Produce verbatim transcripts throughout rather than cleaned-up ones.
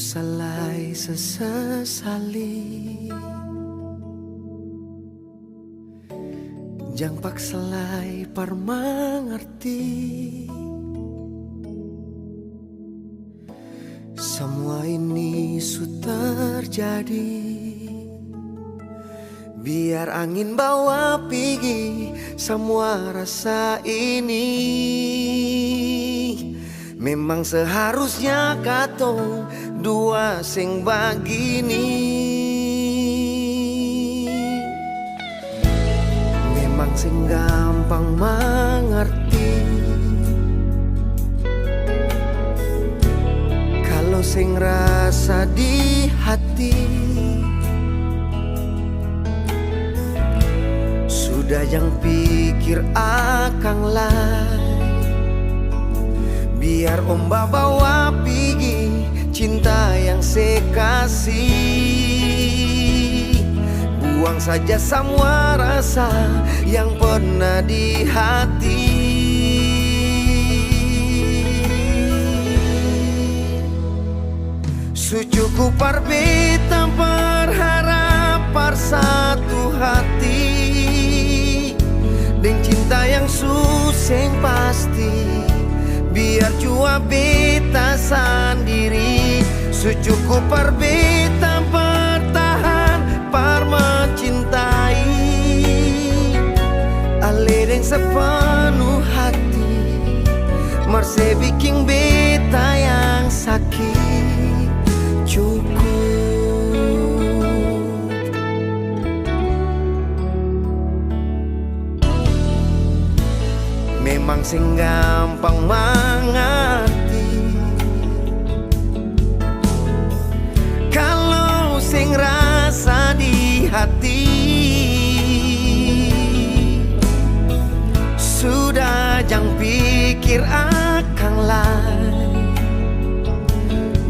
Salai sesesali, jang paksa lai par mangarti. Samua ini su terjadi. Biar angin bawa pigi samua rasa ini. Memang seharusnya katong dua seng bagini. Memang seng gampang mangarti. Kalo seng rasa di hati, sudah jang pikir akang lai. Biar omba bawa pigi cinta yang se kasi. Buang saja samua rasa yang pernah di hati. Su cukup par beta berharap par satu hati. Deng cinta yang su seng pasti, biar jua beta sandiri. Su cukup par beta bertahan, par mencintai. Ale deng sepenuh hati, mar se biking beta yang saki. Cukup. Memang seng gampang mangarti. Kalo seng rasa di hati, sudah jang pikir akang lai.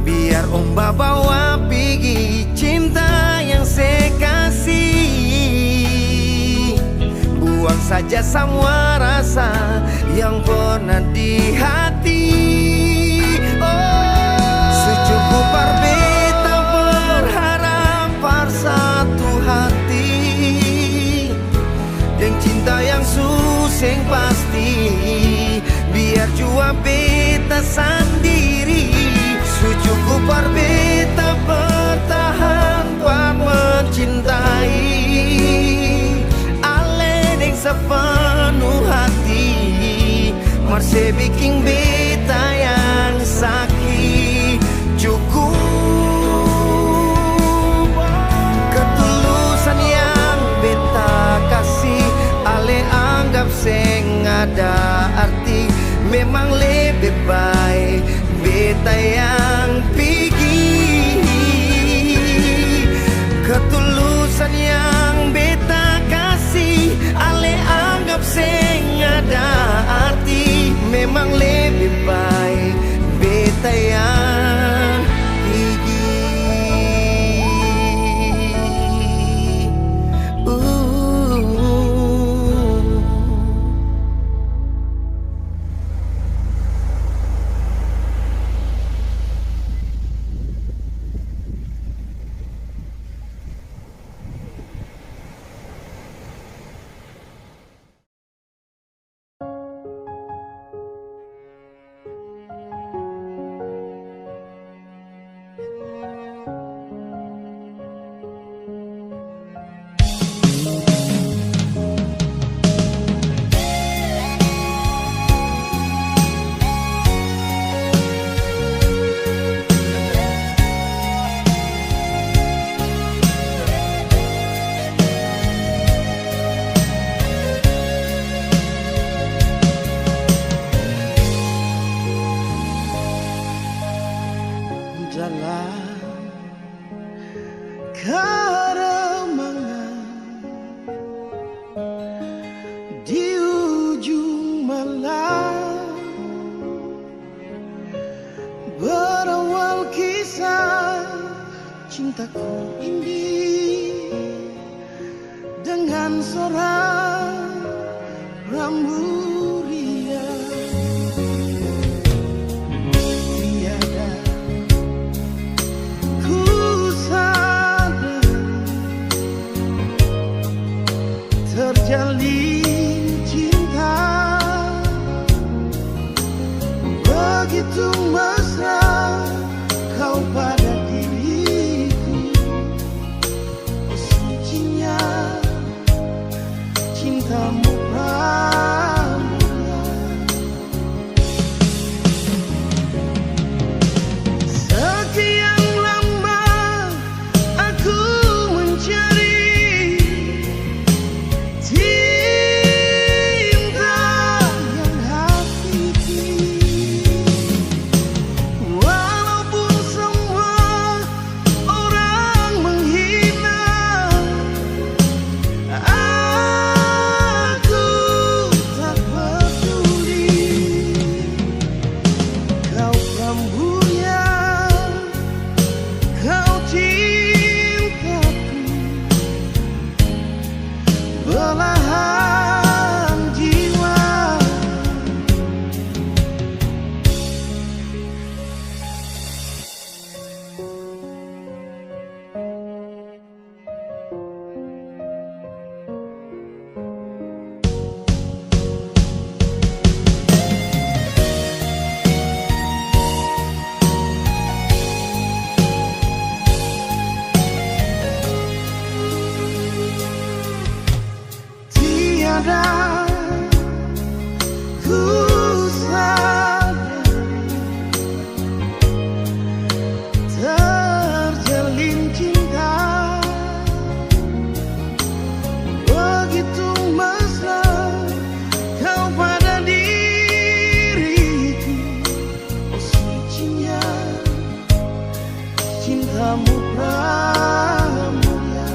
Biar omba bawa pigi cinta yang se kasi. Buang saja samua rasa yang pernah di hati. Oh. Su cukup par beta berharap par satu hati. Deng cinta yang su seng pasti, biar jua beta sandiri. Su cukup par beta bertahan, par mencintai. Ale deng sepenuh hati, mar se biking beta yang saki. Cukup. Ketulusan yang beta kasi, ale anggap seng ada arti. Memang lebe bae beta yang pigi. Ketulusan yang beta kasi, ale anggap seng ada arti. Memang lebe bae beta yang pigi. Uh. Jalan karemangan di ujung malam, berawal kisah cintaku ini dengan seorang rambu riang. Tiada Mesra kau pada diriku, oh sucinya cintamu pramurna. Sekian lama aku mencari cinta yang hakiki. Walaupun semua orang menghina, aku tak peduli. Kau pramurna, kau cintaku, belahan jiwa. Tiada ku sadari terjalin cinta begitu mesra kau pada diriku, oh sucinya cintamu pramurna.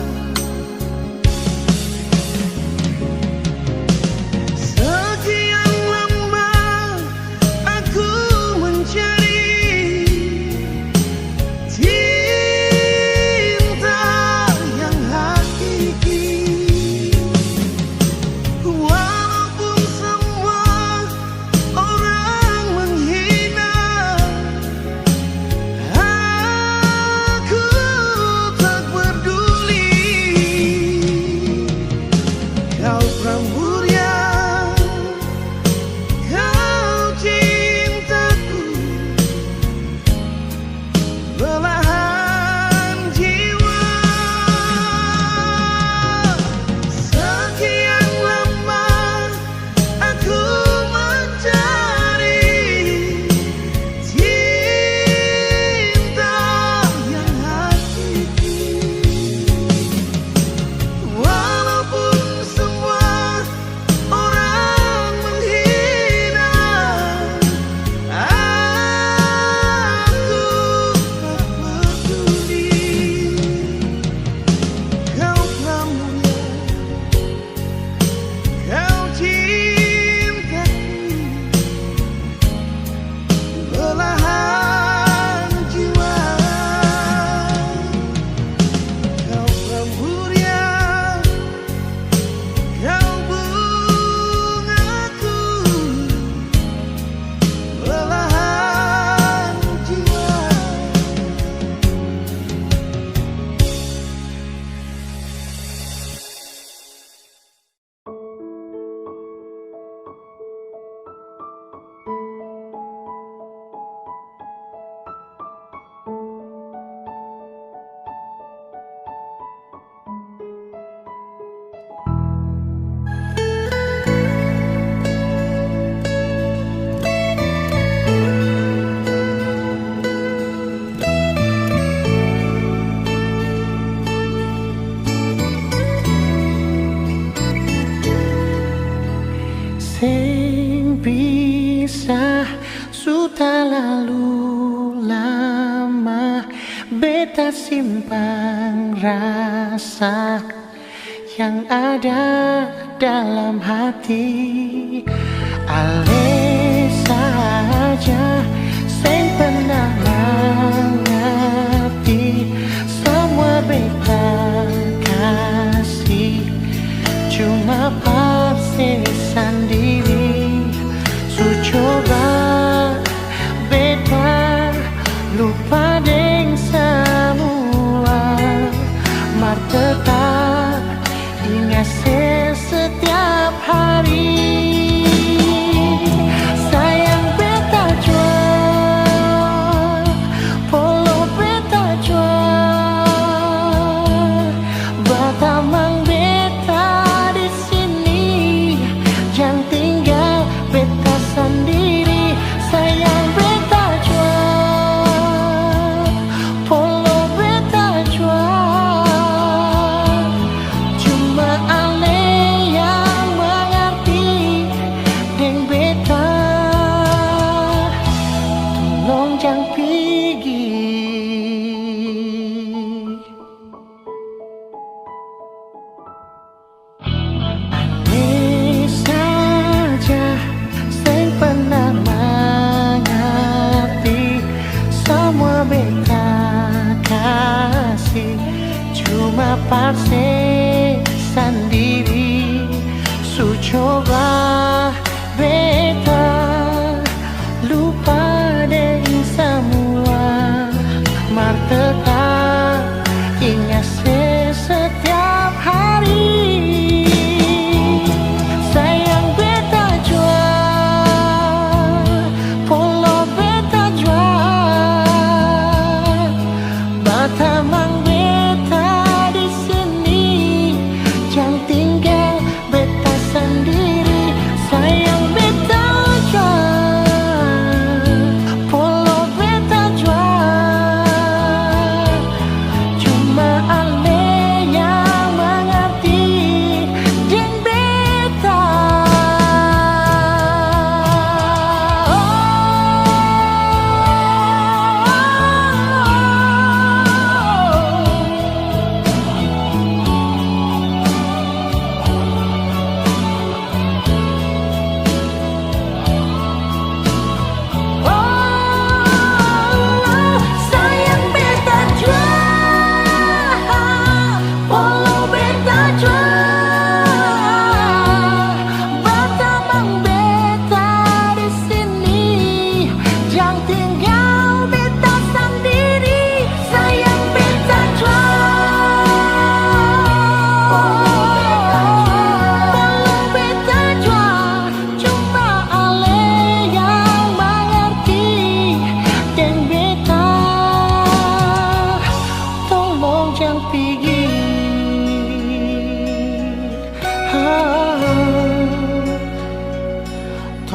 Sekian lama aku mencari cinta yang hakiki. Walaupun semua orang menghina, aku tak peduli. Kau pramurna, kau cintaku, belahan jiwa. Sekian lama aku mencari cinta yang hakiki. Walaupun semua orang menghina, aku tak peduli. Kau pramurna, kau cintaku, belahan jiwa. Kau pramurna, kau bungaku, belahan jiwa. Seng bisa, su talalu lama beta simpang rasa yang ada dalam hati. Ale saja seng pernah mangarti samua beta kasi, cuma par se sandiri. Su coba beta lupa deng samua, mar tetap inga se setiap hari.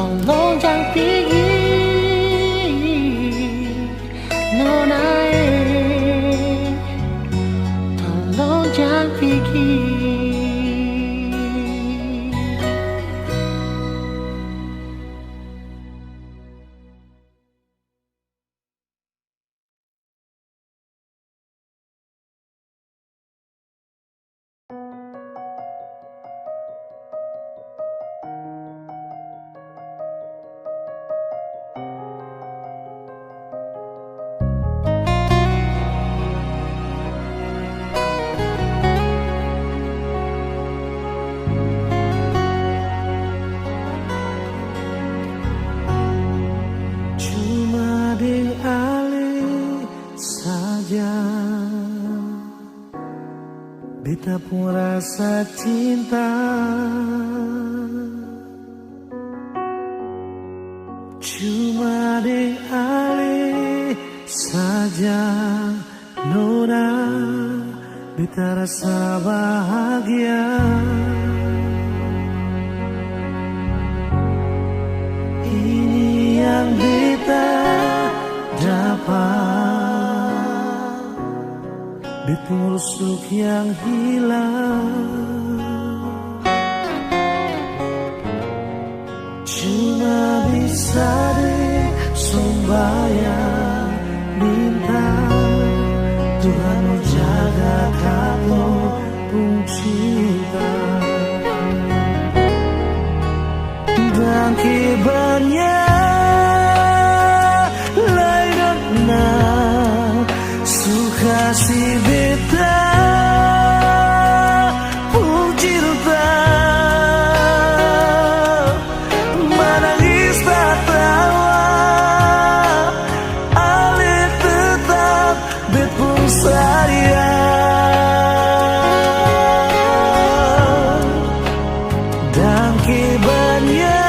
Tolong jang pigi, nona e, tolong jang pigi. Cuma deng ale saja beta pung rasa cinta. Cuma deng ale saja, nona, beta rasa bahagia. Ini yang beta dapa, beta pung rusuk yang hilang. Cuma bisa deng sumbayang minta Tuhan mo jaga katong pung cinta. Dangke banya lai nona su kasi beta pung cinta. Manangis tatawa, ale tetap bet pung sayang. Dangke banya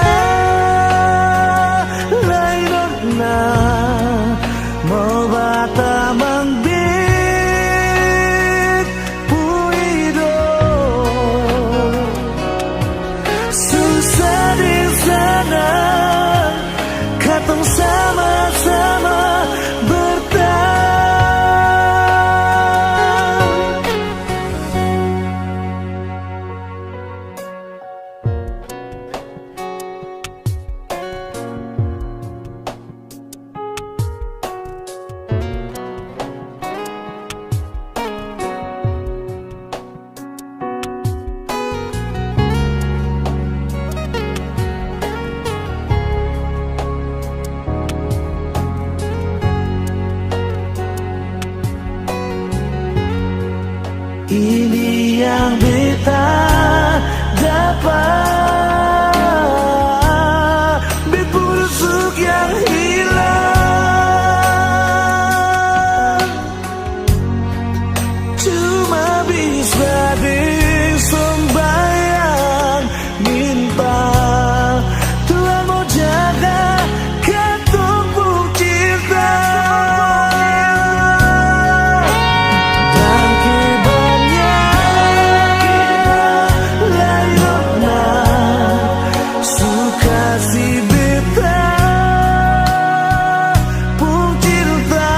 lai nona mo batamang bet pung hidop. Susah deng sanang, katong sama-sama bertahan. Ini yang beta dapa, bet pung rusuk yang hilang. Cuma bisa deng sumbayang minta Tuhan mo jaga katong pung cinta. Dangke banya lai nona su kasi beta pung cinta.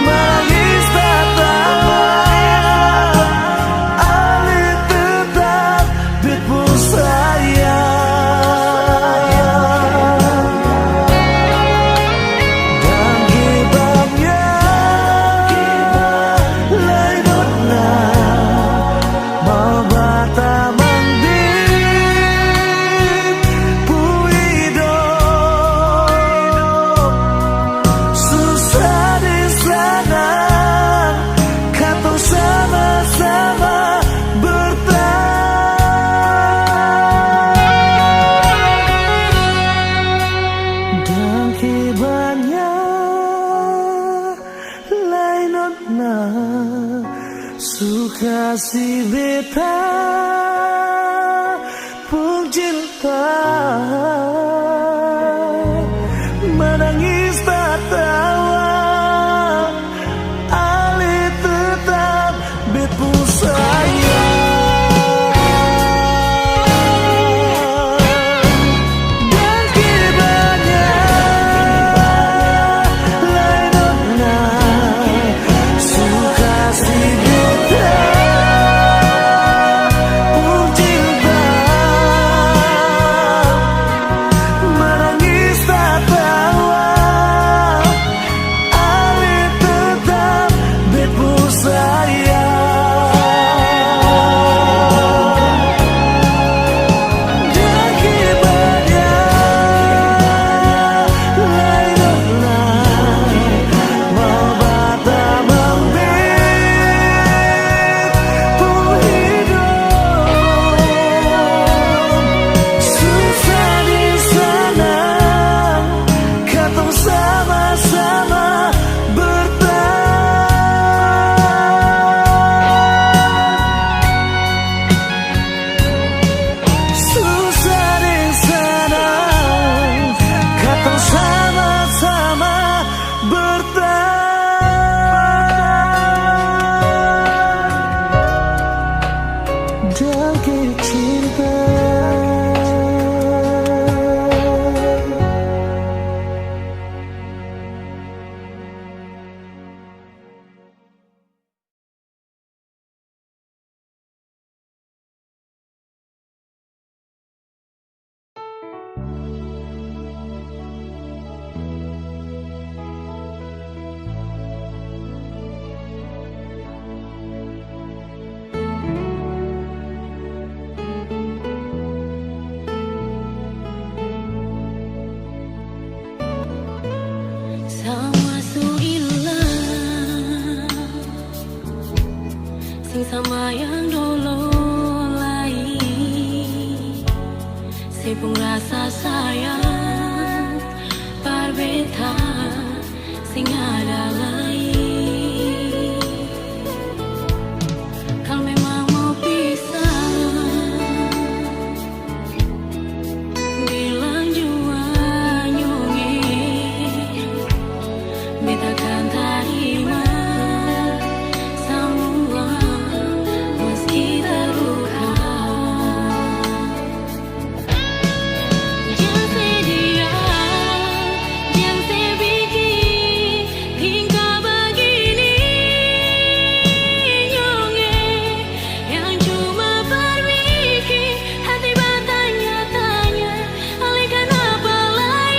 Manangis tatawa, ale tetap bet pung sayang. Dangke banya lai nona mo batamang deng pung hidop. Susah deng sanang, katong sama-sama bertahan. Dangke banya lai nona su kasi beta pung cinta. Manangis tatawa, ale tetap bet pung sayang. Samua su ilang, seng sama yang dolo lai. Se pung rasa sayang par beta seng ada lai. Kal memang mo pisah, bilang jua nyong e, beta kan tarima samua, meski terluka. Jang se diam, jang se biking tingkah bagini, nyong e, yang cuma par biking hati batanya-tanya, ale kanapa lai.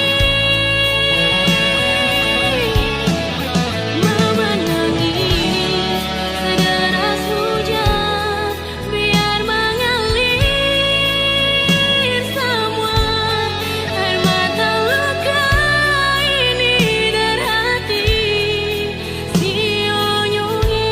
Mama nangis sederas hujan, biar mangalir samua air mata luka ini dari hati si Onyong e.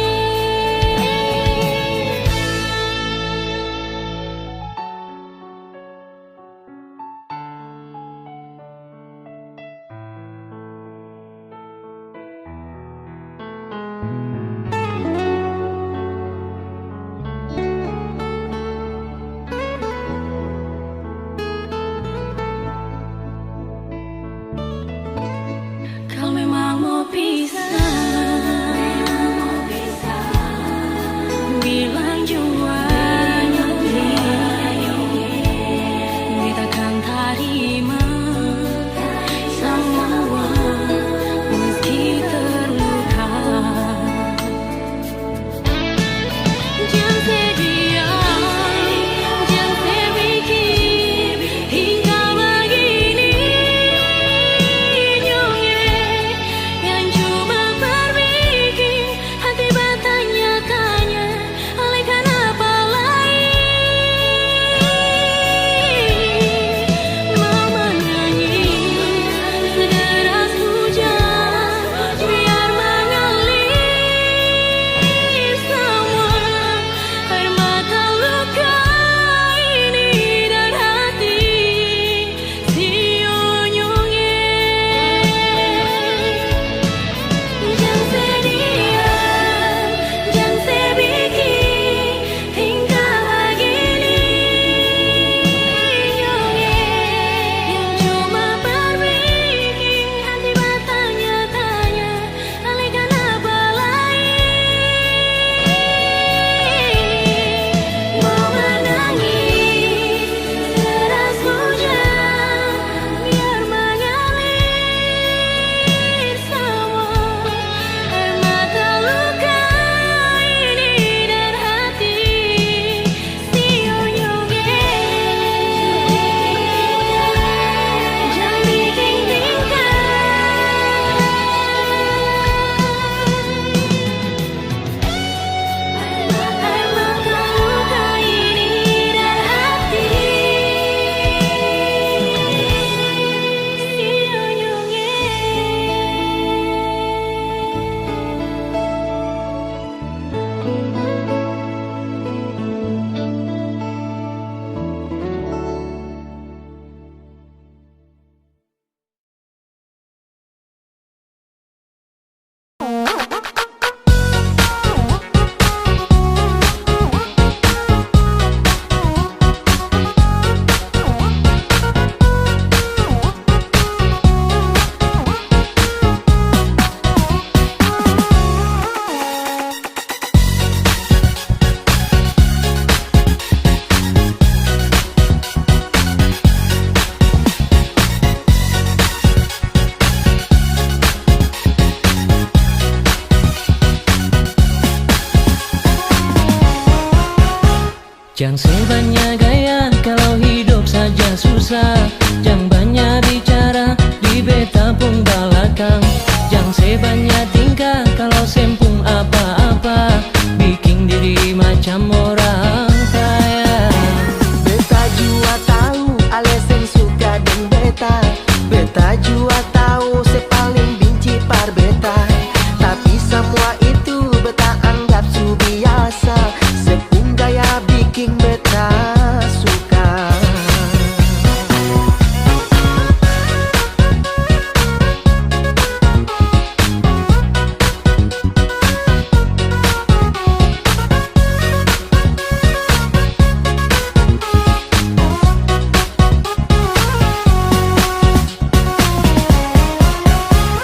Kal memang mo pisah, bilang jua nyong e, beta kan tarima samua, meski terluka. Jang se diam, jang se biking tingkah bagini, nyong e, yang cuma par biking hati batanya-tanya, ale kanapa lai. Mama nangis sederas hujan, biar mangalir samua air mata luka ini dari hati si Onyong e. Jang se diam, jang se biking tingkah bagini, nyong e, yang cuma par biking hati batanya-tanya. Ale kanapa lai mo manangis deras hujan, biar mangalir samua air mata luka ini dari hati. Jang se banya gaya, kalau hidop sa saja susah, jang banya bicara di beta pung balakang. Jang se banya tingkah, kalo seng pung apa-apa, biking diri macam orang kaya. Beta jua tau ale seng suka deng beta. Beta jua tau se paling binci par beta. Tapi samua itu beta anggap su biasa. Se pung gaya biking beta suka.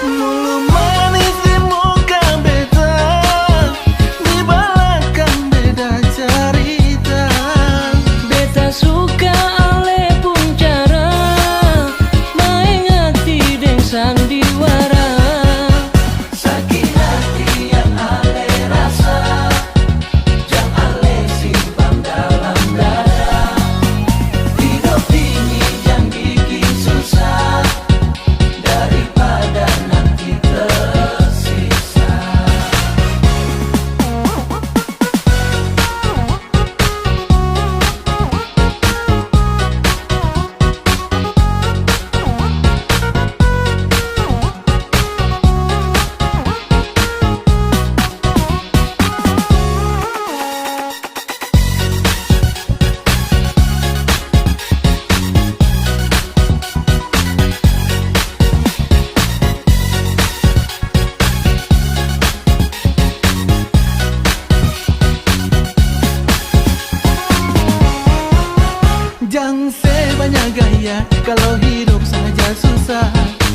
Mulu manis di muka beta, di balakang beda carita. Beta suka ale pung cara, maeng hati deng sandiwara. Saki hati yang ale rasa, jang ale simpan dalam dada. Hidop ini jang biking susah, daripada nanti tersiksa. Jang se banya gaya, kalo hidup saja susah.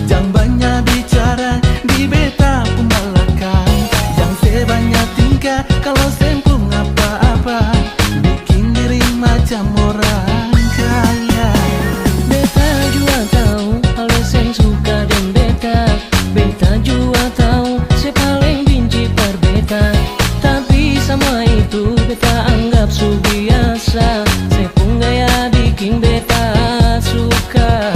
Jang banya bicara di beta pung balakang. Jang se banya tingkah, kalo seng pung apa-apa. Biking diri macam orang kaya. Beta jua tau, ale seng suka deng beta. Beta jua tau, se paleng binci par beta. Tapi samua itu beta anggap su biasa. Se pung gaya biking beta suka.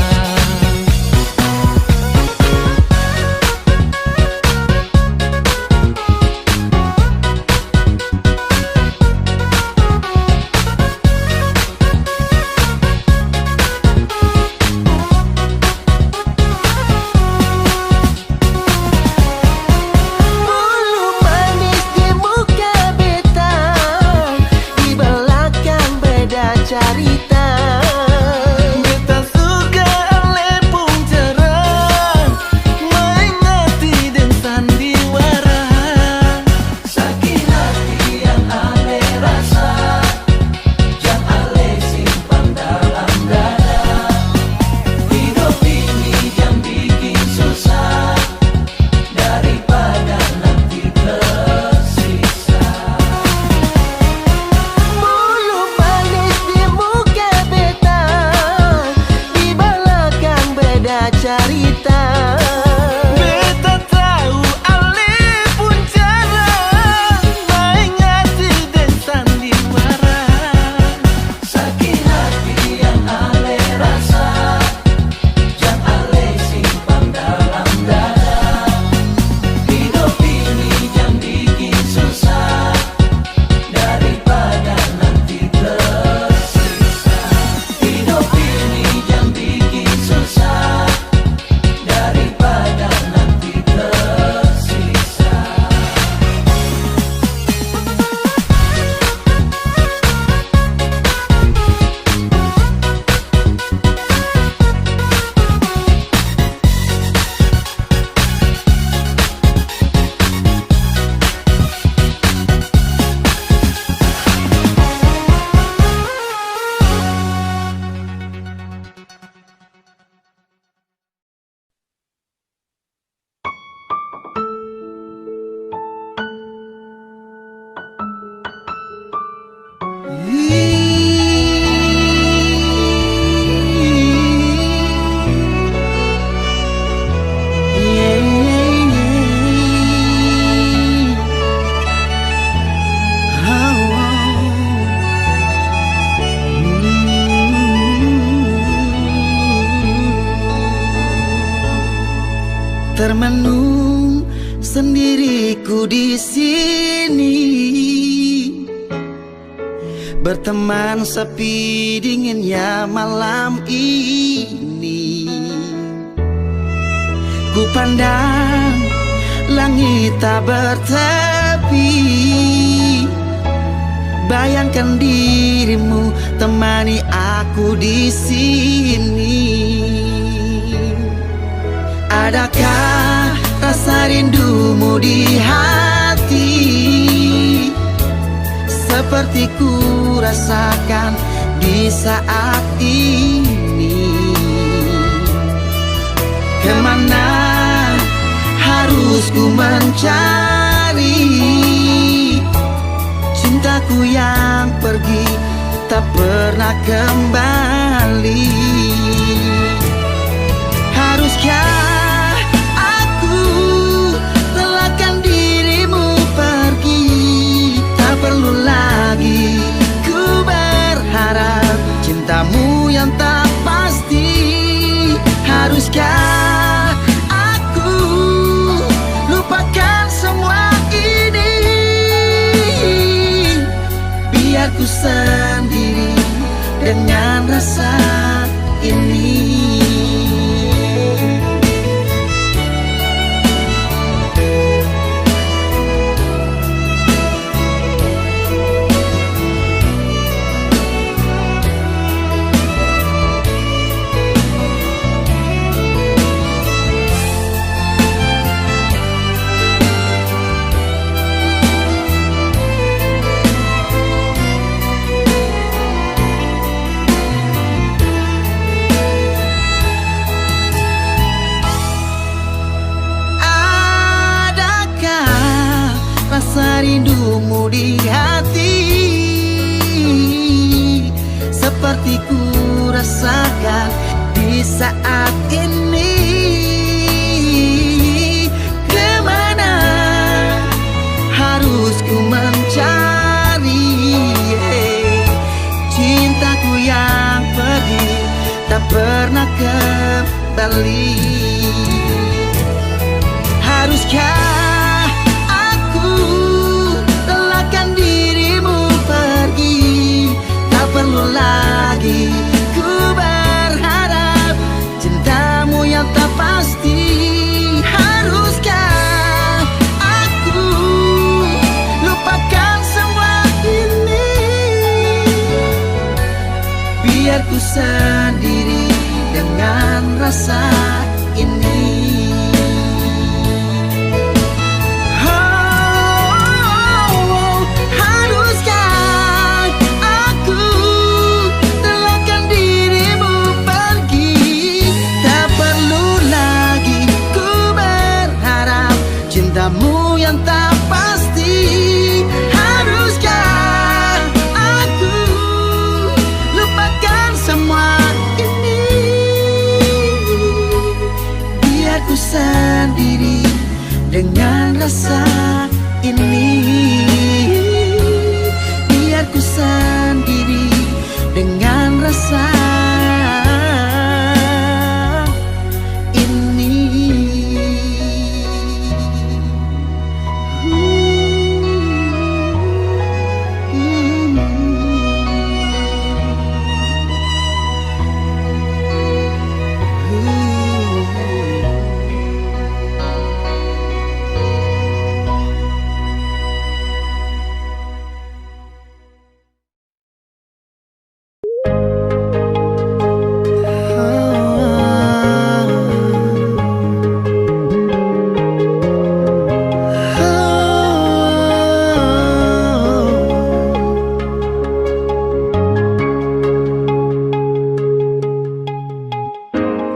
Termenung sendiriku di sini, berteman sepi dinginnya malam ini. Ku pandang langit tak bertepi, bayangkan dirimu temani aku di sini. Adakah rasa rindumu di hati, seperti ku rasakan di saat ini? Kemana harus ku mencari cintaku yang pergi tak pernah kembali? Haruskah aku relakan dirimu pergi? Tak perlu lagi ku berharap cintamu yang tak pasti. Haruskah aku lupakan semua ini? Biar ku sendiri dengan rasa ini. Adakah rasa rindumu di hati, seperti ku rasakan di saat ini? Kemana harus ku mencari, eh, cintaku yang pergi tak pernah kembali? Haruskah aku relakan dirimu pergi? Tak perlu lagi ku berharap cintamu yang tak pasti. Haruskah aku lupakan semua ini? Biar ku sendiri dengan rasa ini. Oh, haruskah aku relakan dirimu pergi? Tak perlu lagi ku berharap cintamu yang tak pasti. Haruskah aku lupakan semua ini? Biar ku sendiri dengan rasa ini. Biar ku sendiri dengan rasa ini.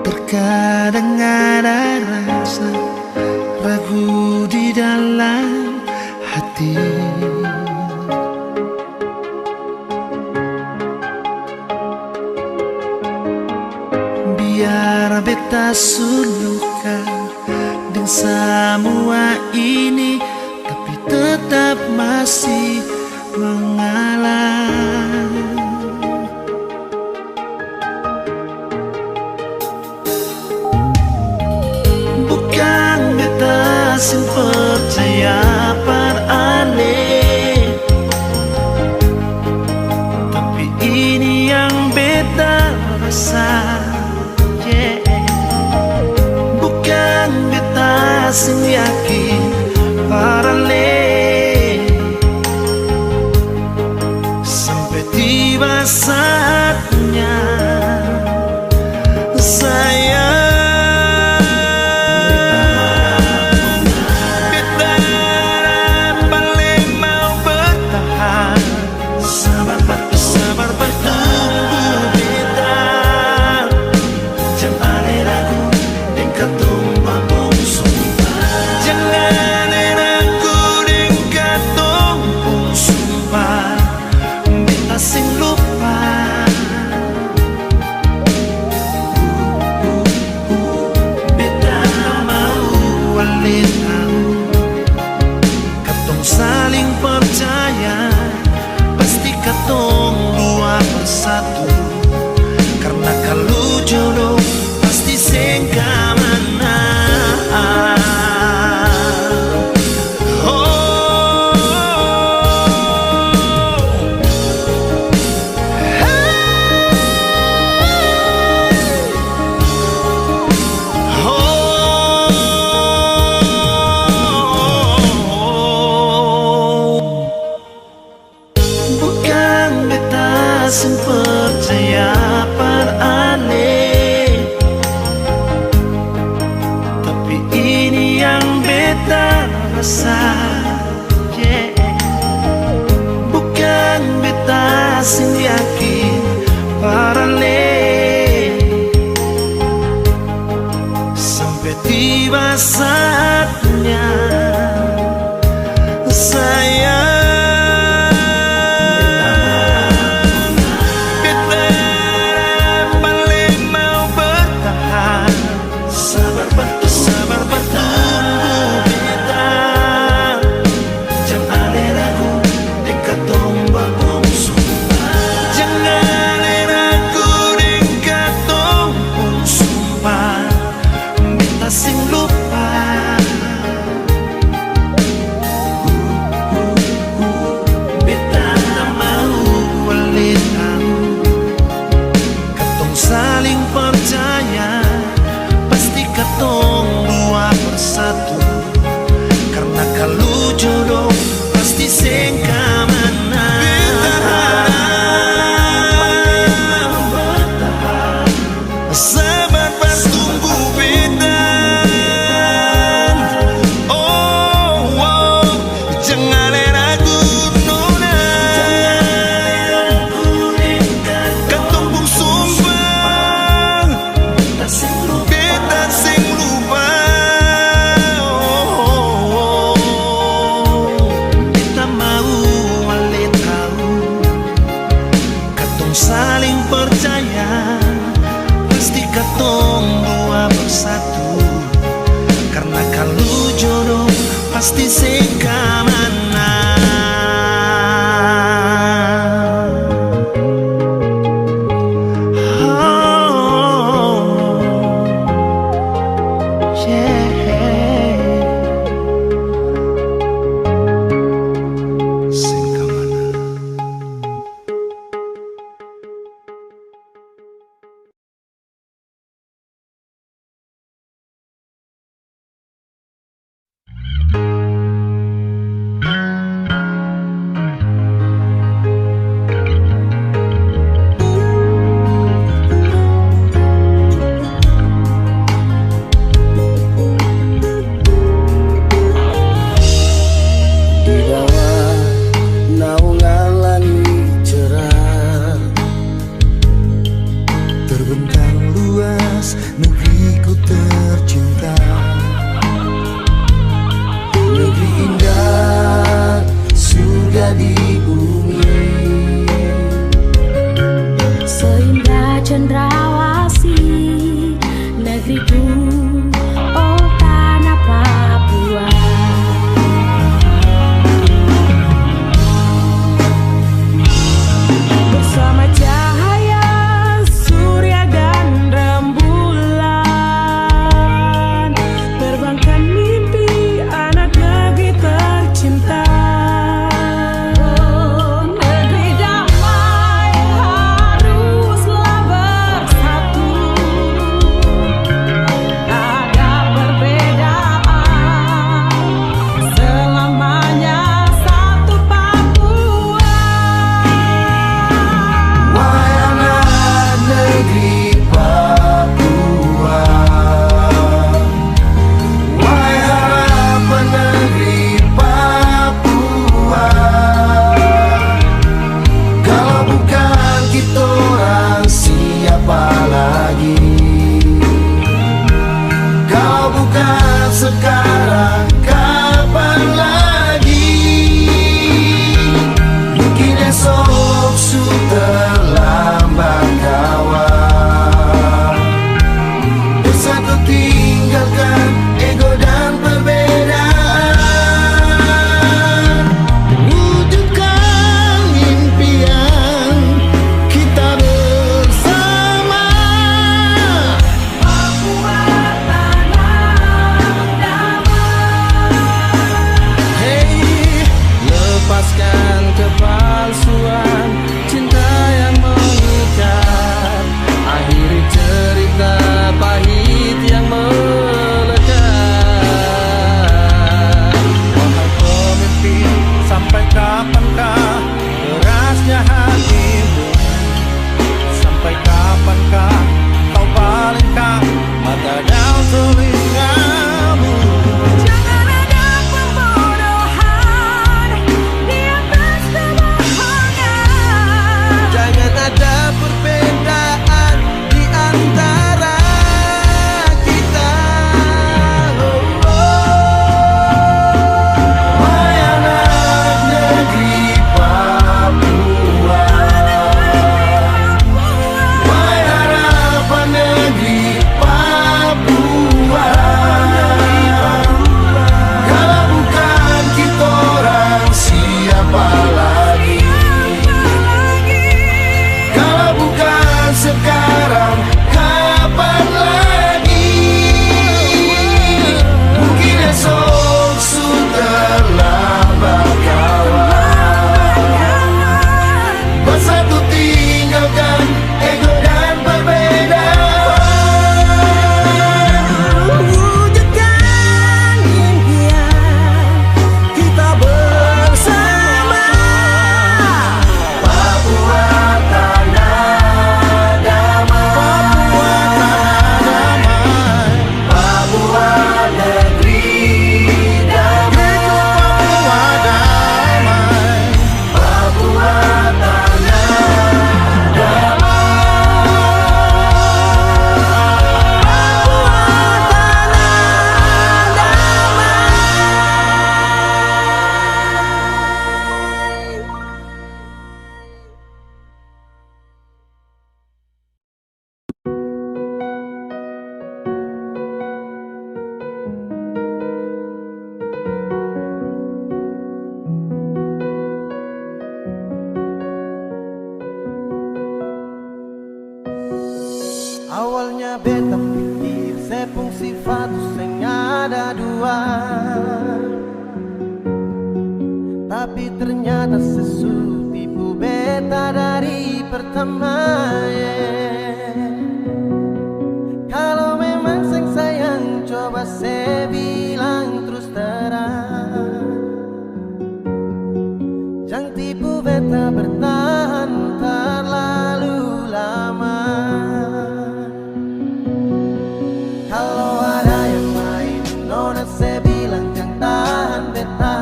Terkadang ada rasa ragu di dalam hati. Biar beta su luka deng samua ini, tapi tetap masih mengalah. Bukan seng percaya par aneh, tapi ini yang beta rasa, yeah. Bukang beta seng yakin par aneh, sampe tiba saatnya. Sayang, beta paleng mau bertahan. Sabar par tunggu beta. Jang ale ragu deng katong pung sumpah. Jang ale ragu deng katong pung sumpah. Beta seng lupa. Beta mau ale tau, katong saling percaya, pasti katong dua bersatu. Karna kalu jodoh pasti seng kamana. Oh. Bukang beta seng percaya par aneh, tapi ini yang beta rasa. Yeah. Bukang beta seng yakin par aneh, sampe tiba saatnya. Sayang, beta paleng mau bertahan. Sabar batunggu, sabar batunggu beta. Jang ale ragu deng katong pung sumpah. Jang ale ragu deng katong pung sumpah. Beta seng lupa. Beta mau ale tau, katong saling percaya, pasti katong dua bersatu. Karna kalu jodoh pasti seng kamana. Beta harap. Sabar par tunggu beta. Oh, oh, jang ale ragu nona. Katong pung sumpah, beta seng lupa. Oh, oh, oh. Beta mau ale tau, katong saling percaya, pasti katong dua bersatu. Karna kalu jodoh pasti seng kamana. Oh, yeah. Seng kamana. Di bawah naungan langit cerah, terbentang luas negriku tercinta. Negeri indah, surga di bumi. Seindah cendrawasih negriku, oh tanah Papua. Bersama cahaya surya dan rembulan, terbangkan mimpi Awalnya beta pikir se pung sifat tu seng ada dua, tapi ternyata se su tipu beta dari pertama, eh. Kalo memang seng sayang, coba se bilang trus terang. Jang tipu beta bertahan terlalu lama. Kalo ada yang lain, nona se bilang jang tahan beta.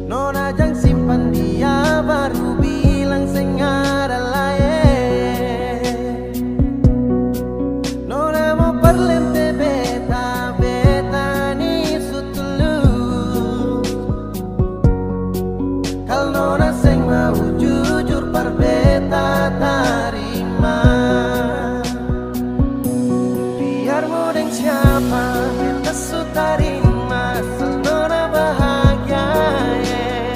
Nona jang simpan dia, baru bilang seng ada laeng. Nona mo parlente beta, beta ni su tulus. Kal nona seng mau jujur par beta tarima. Biar mo deng siapa, beta su tarima asal nona bahagia, eh.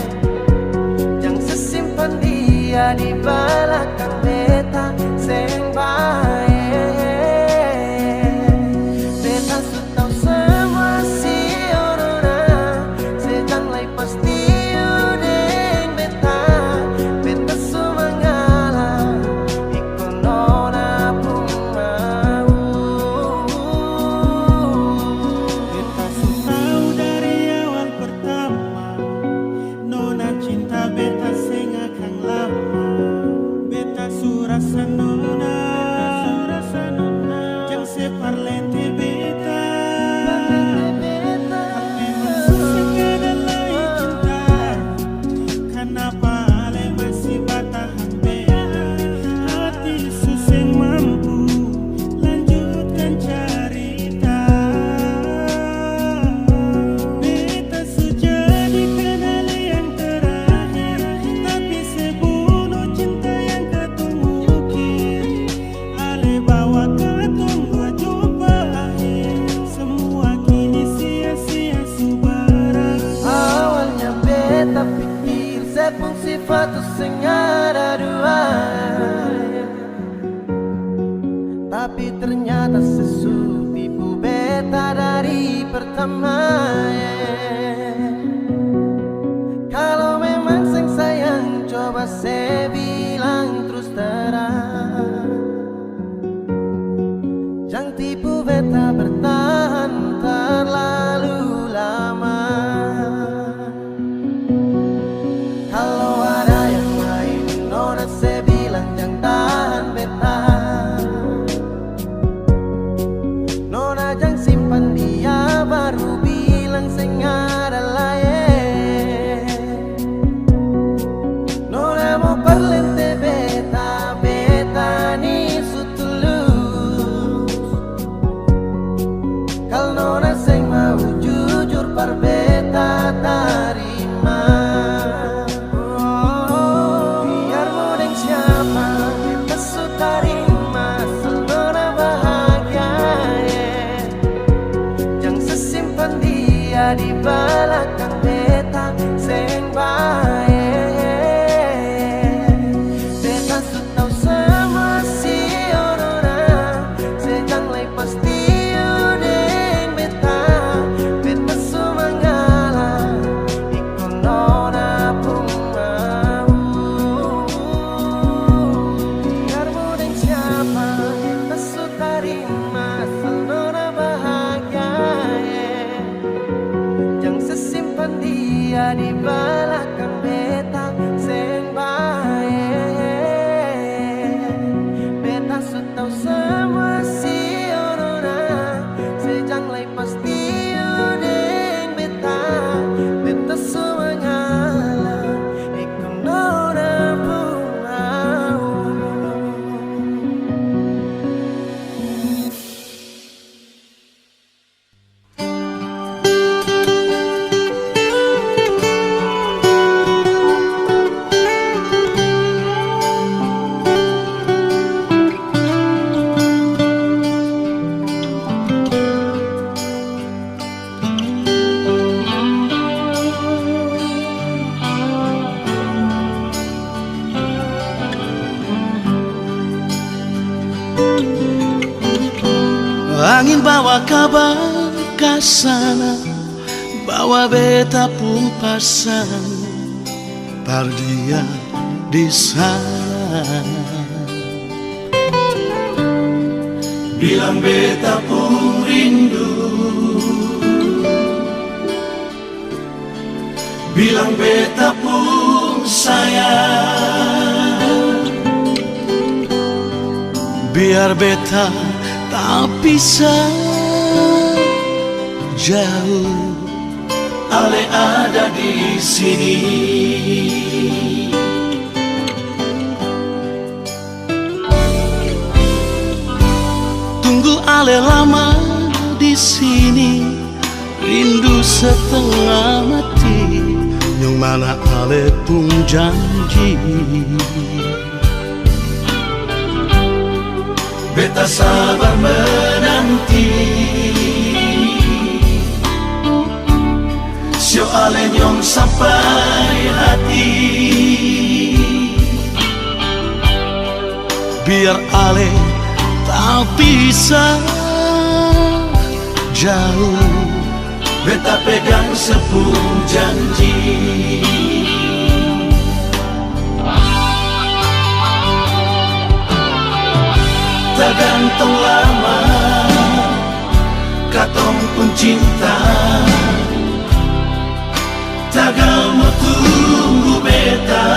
Jang se simpan dia di balakang beta, seng bae. Beta su tau samua si orang, se jang lai pastiu deng beta, beta su mangalah iko nona pung mau. Beta su tau dari awal pertama, nona cinta beta seng akang lama. Beta su rasa nona, jang se parlente beta. Tapi memang su seng ada lai cinta. Kanapa ale masih batahan beta? Hati su seng mampu lanjutkan carita. Beta su jadi kenali yang terakhir, tapi se bunuh cinta yang katong ukir. Ale bawa katong dua jumpa akhir, semua kini sia-sia su berakhir. Awalnya beta pikir se pung sifat tu seng ada dua, tapi ternyata se su tipu beta dari pertama, eh. Kalo memang seng sayang, coba se bilang trus terang. Jang tipu beta bertahan terlalu lama. Kalo ada yang lain, nona se bilang jang tahan beta. Nona jang simpan dia, baru bilang seng ada laeng. Nona mo parlente beta, beta ni su tulus. Kal nona seng mau jujur par beta tarima. Biar mo deng siapa, beta su tarima asal nona bahagia, eh. Jang se simpan dia di balakang beta, seng bae. Beta su tau samua si orang, se jang lai pastiu deng beta, beta su mangalah iko nona pung mau. Biar mo deng siapa, Angin bawa kabar ka sana, bawa beta pung pasan par dia di sana. Bilang beta pung rindu, bilang beta pung sayang. Biar beta tapisah jauh, ale ada di sini. Tunggu ale lama di sini, rindu setengah mati, yang mana ale pung janji? Beta sabar menanti, sio ale nyong sampai hati. Biar ale tapisah jauh, beta pegang sepung janji. Tagantung lama katong pung cinta, tagal mo tunggu beta.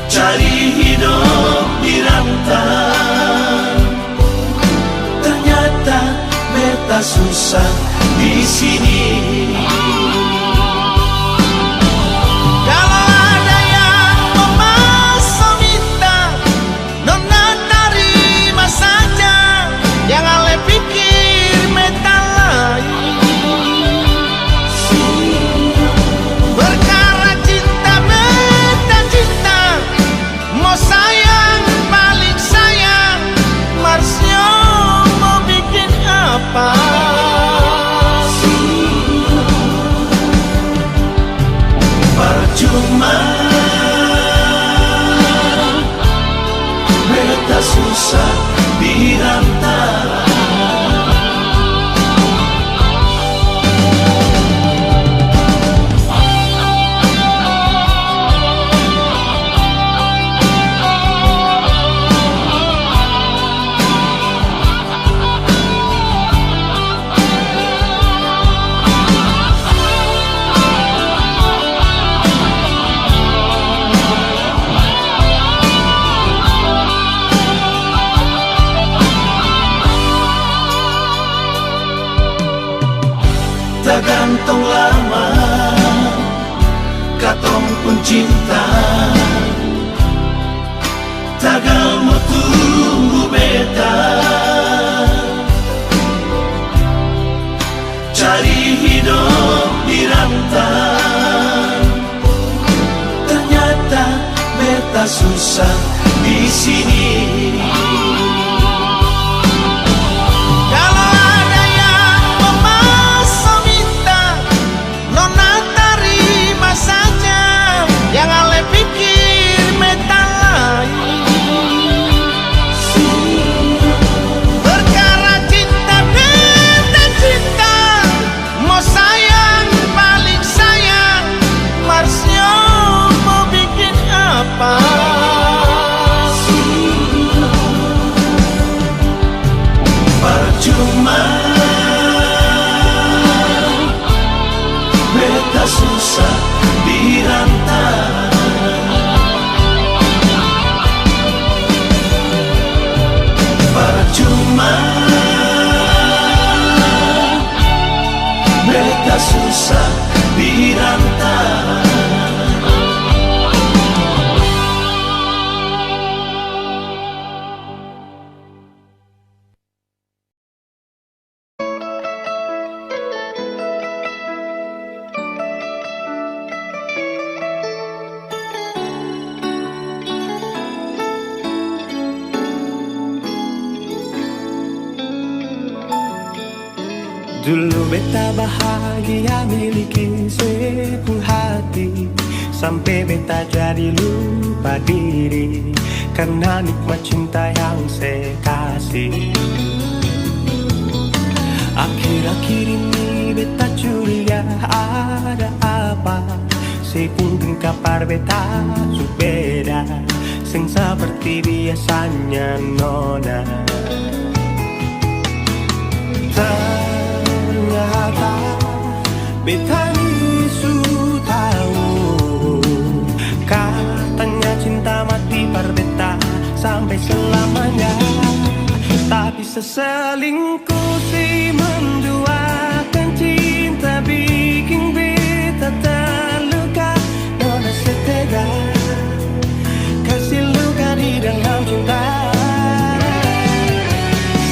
Cari hidop di rantang, ternyata beta susah di sini. Kalo ada yang mo maso minta, nona tarima saja, jang ale pikir beta lain. Perkara cinta beta cinta, mo sayang paling sayang, mar sio mo bikin apa? Parcuma beta susah di rantang. Tagantung lama katong pung cinta, tagal mo tunggu beta. Cari hidop di rantang, ternyata beta susah di sini. Kalo ada yang mo maso minta, nona tarima saja, jang ale pikir beta lain. Perkara cinta beta cinta, mo sayang paling sayang, mar sio mo bikin apa? Parcuma beta susah di rantang. Parcuma beta susah di rantang. Dulu beta bahagia miliki se pung hati, sampe beta jadi lupa diri. Karna nikmat cinta yang se kasi. Akhir-akhir ini beta curiga ada apa. Se pung tingkah par beta su beda, seng seperti biasanya nona. Ternyata beta ni su tau, katanya cinta mati par beta sampe selamanya. Tapi seselingkuh si menduakan cinta biking beta terluka. Nona setega kasi luka di dalam cinta.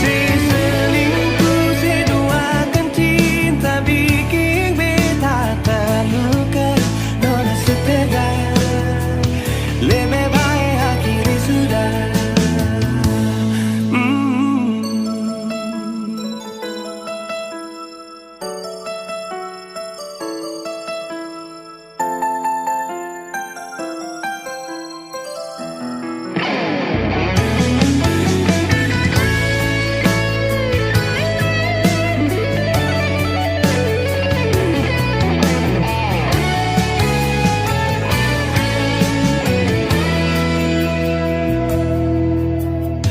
Si selingkuh, si duakan cinta biking beta terluka. Nona setega, lebe bae akhiri sudah. Mm.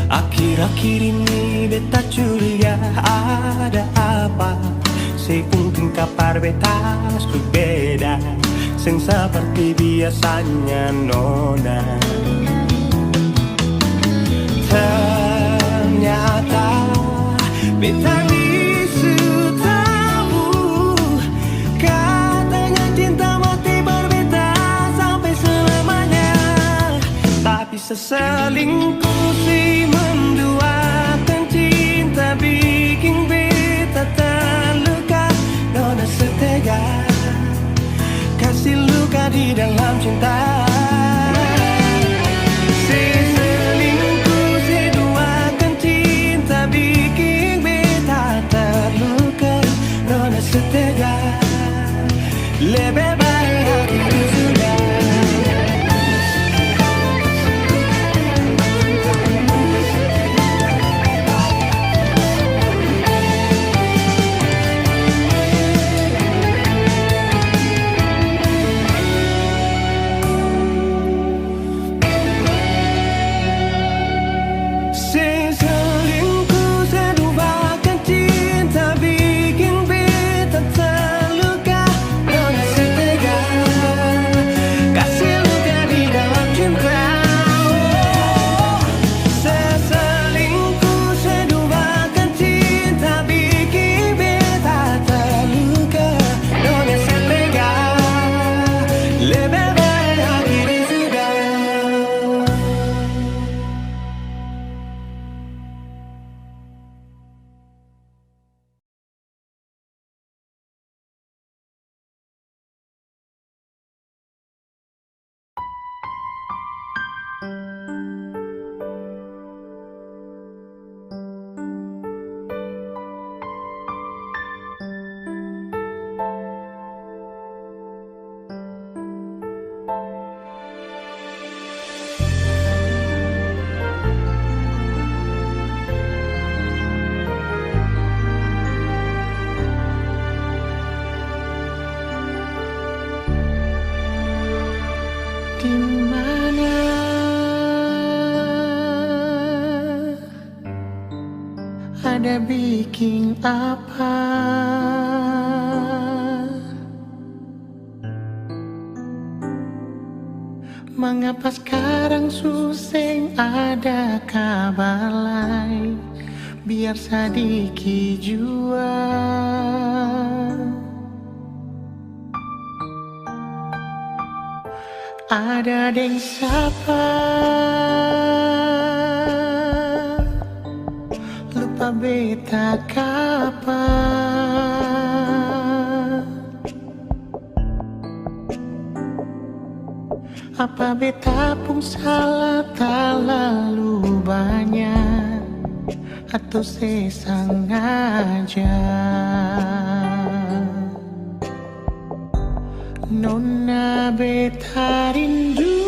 Akhir-akhir ini beta curiga ada apa. Se pung tingkah par beta su beda, seng seperti biasanya nona. Ternyata beta ni su tau, katanya cinta mati par beta sampe selamanya. Tapi seselingkuh si menduakan cinta biking beta terluka. Nona setega kasi luka di dalam cinta. Si selingkuh, si duakan cinta biking beta terluka. Nona setega, lebe bae akhiri sudah. Seng selingkuh, seng duakan cinta biking beta terluka. Nona setega kasi luka di dalam cinta. Seselingkuh, seduakan cinta biking beta terluka. Nona setega, lebe bae akhiri sudah. Di mana ada biking apa? Mangapa skarang su seng ada kabar lai? Biar sadiki jua. Ada deng sapa? Lupa beta kapa? Apa beta pung sala talalu banya, atau se sangaja? Nona beta rindu.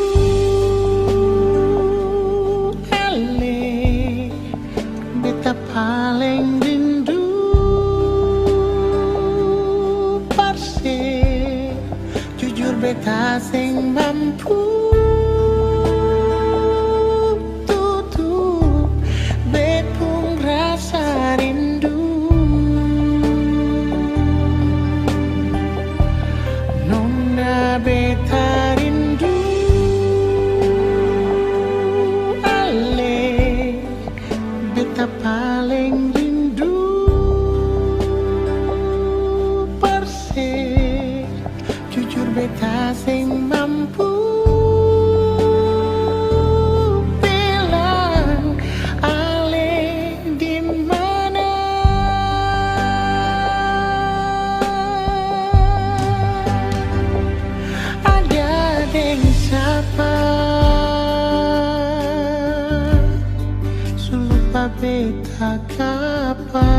Beta kapa?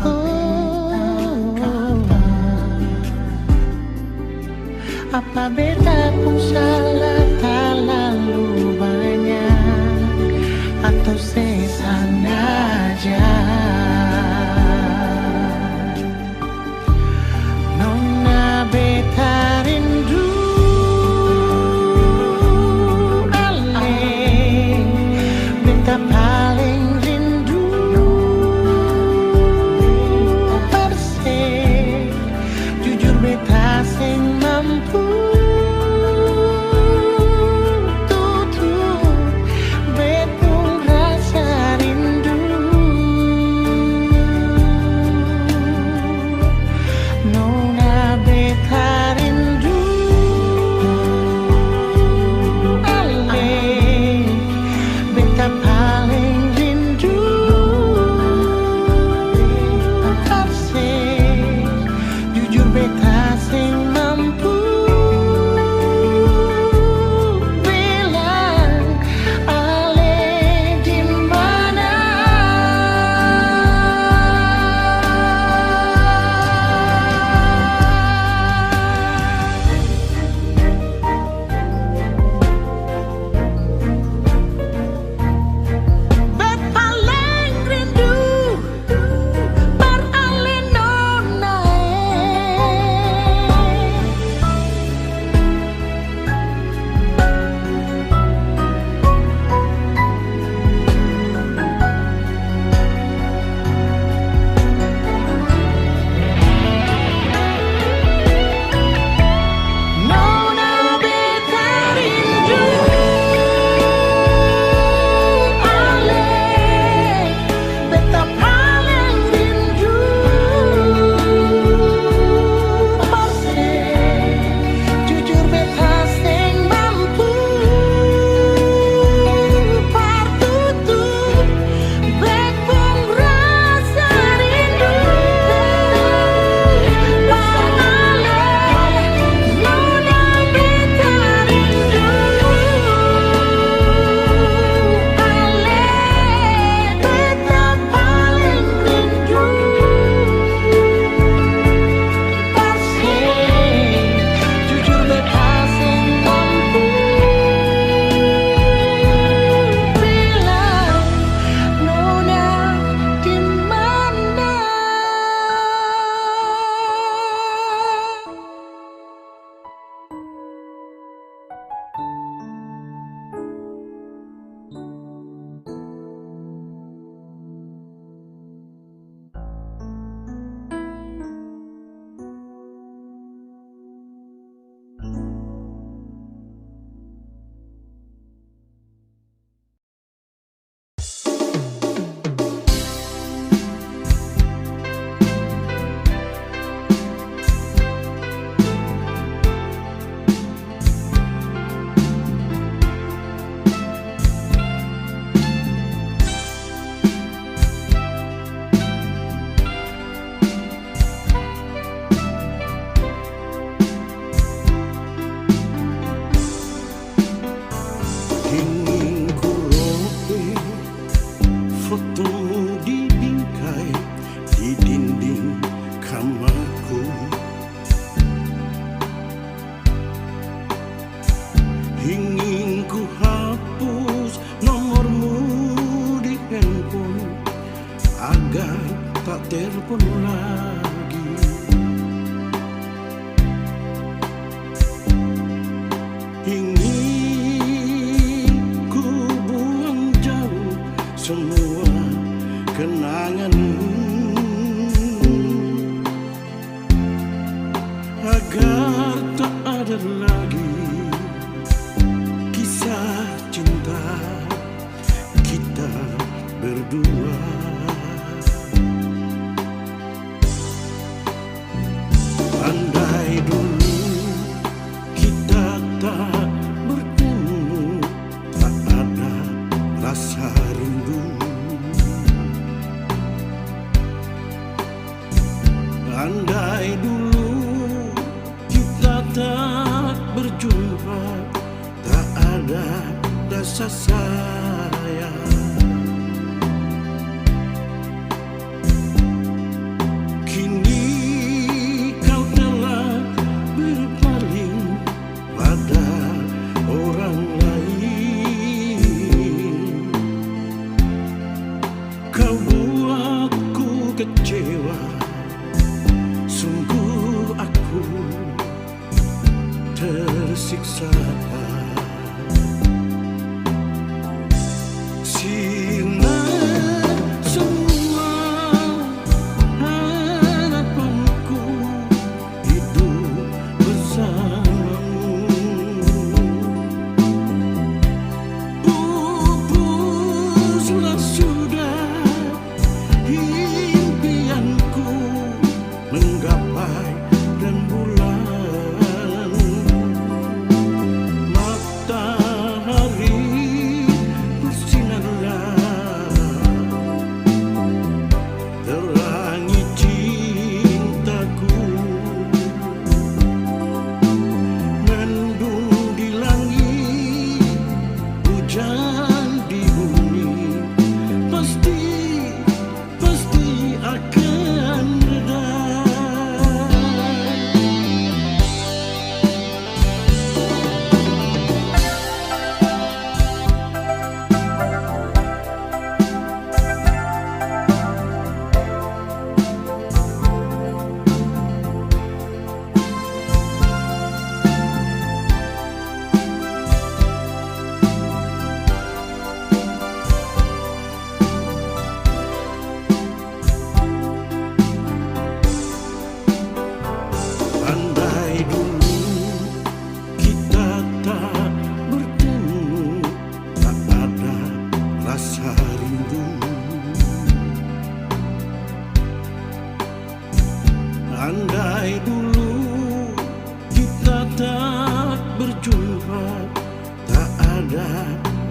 Oh, apa beta pung salah talalu banya atau se sangaja? Nona beta rindu, ale, beta paleng rindu, parse, jujur beta seng mampu tutup beta pung rasa rindu. Nona beta rindu, ale, beta paleng rindu, parse, jujur beta seng mampu bilang ale di mana. Beta paleng rindu par ale nona e. Nona beta rindu, ale, beta paleng rindu, parse, jujur beta seng mampu par tutup beta pung rasa rindu. Par ale, nona beta rindu, ale, beta paleng rindu. Parse, jujur beta seng mampu bilang nona di mana. Dingin ku robek fotomu di bingkai di dinding kamarku. Ingin ku hapus nomormu di handphone agar tak telepon lagi. Ingin ku buang jauh semua kenanganmu agar tak ada lagi kisah cinta kita berdua. Andai dulu kita tak bertemu, tak ada rasa rindu. Andai dulu kita tak berjumpa, tak ada rasa sayang.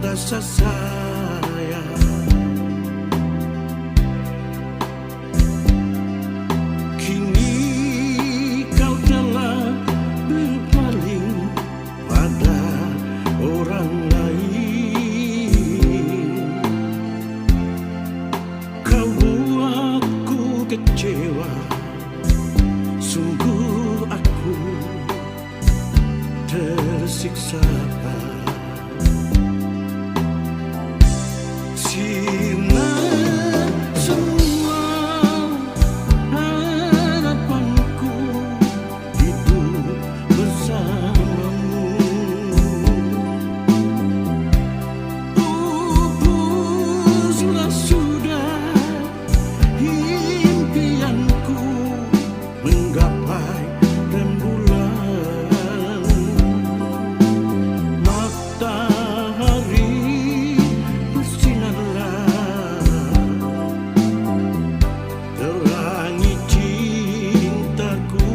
rasa sayang. Kini kau telah berpaling pada orang lain. Kau buatku kecewa, sungguh aku tersiksa. Sirna semua harapanku hidup bersamamu. Pupuslah sudah impianku menggapai rembulan. Matahari bersinarlah, terangi cintaku.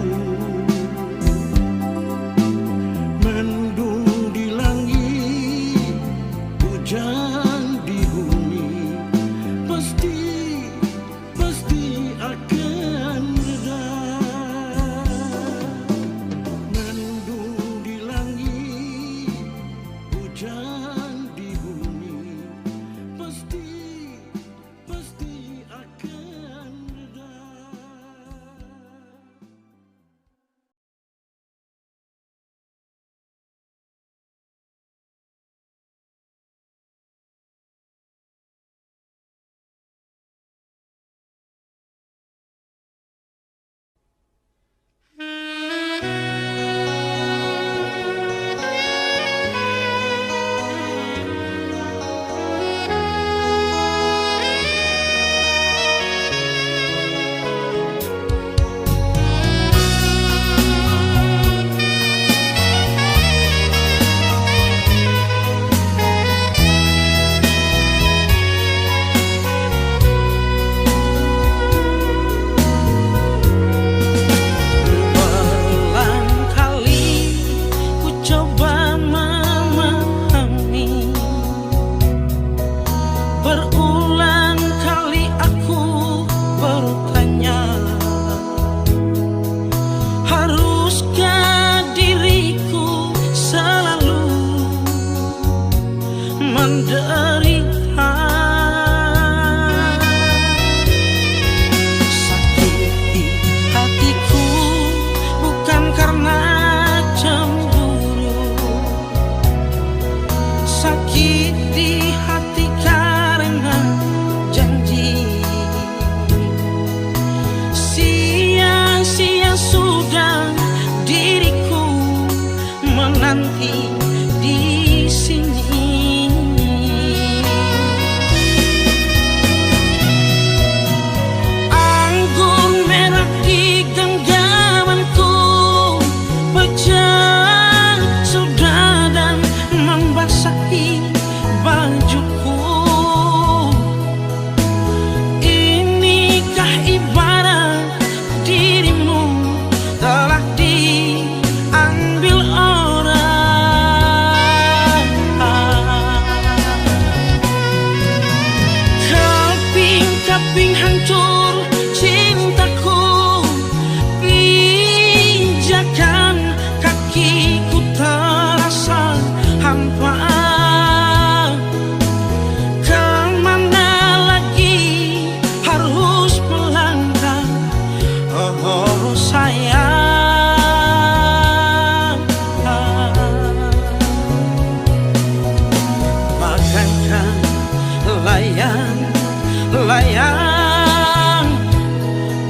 Mendung di langit, hujan di bumi, pasti pasti akan reda. Mendung di langit, hujan di bumi, pasti, pasti akan reda. Berulang kali ku coba memahami, berulang kali aku bertanya, haruskah diriku selalu menderita? Sakit di hatiku bukan karena cemburu, sakit di hati karena janji. Sia-sia sudah diriku menanti di sini. Anggur merah di genggamanku pecah sudah dan membasahi bajuku. Inikah ibarat dirimu telah diambil orang? Kaping-kaping hancur cintaku, pijakan kakiku terasa hampa. Kemana lagi harus melangkah, oh, oh, sayang. Bagaikan layang-layang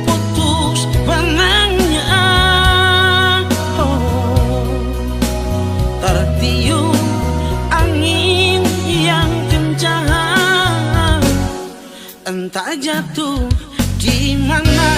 putus benangnya, oh, tertiup angin yang kencang, entah jatuh di mana.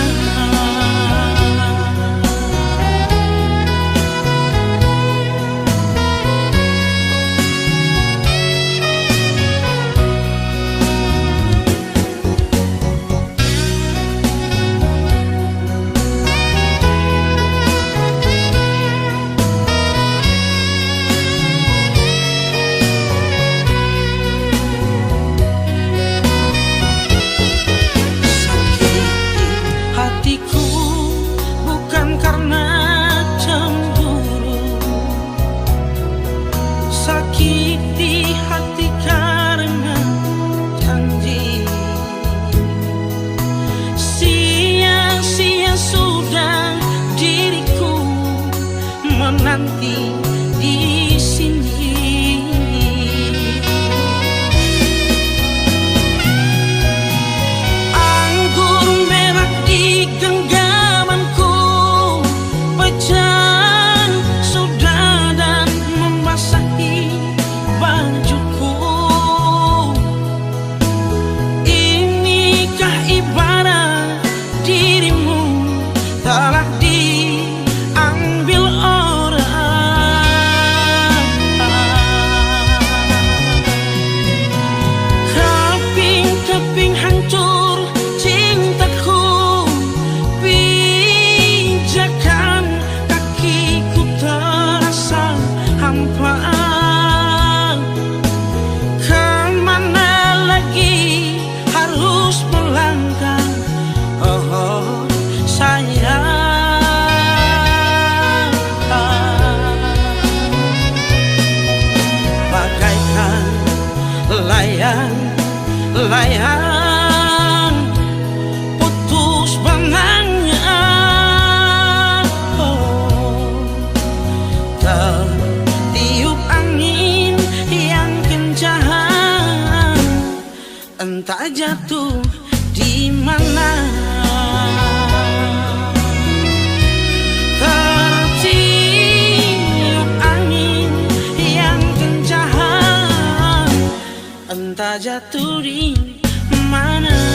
Layang, layang, putus benangnya. Oh, tertiup angin yang kencang, entah jatuh di mana. Tertiup angin yang kencang, entah jatuh di mana.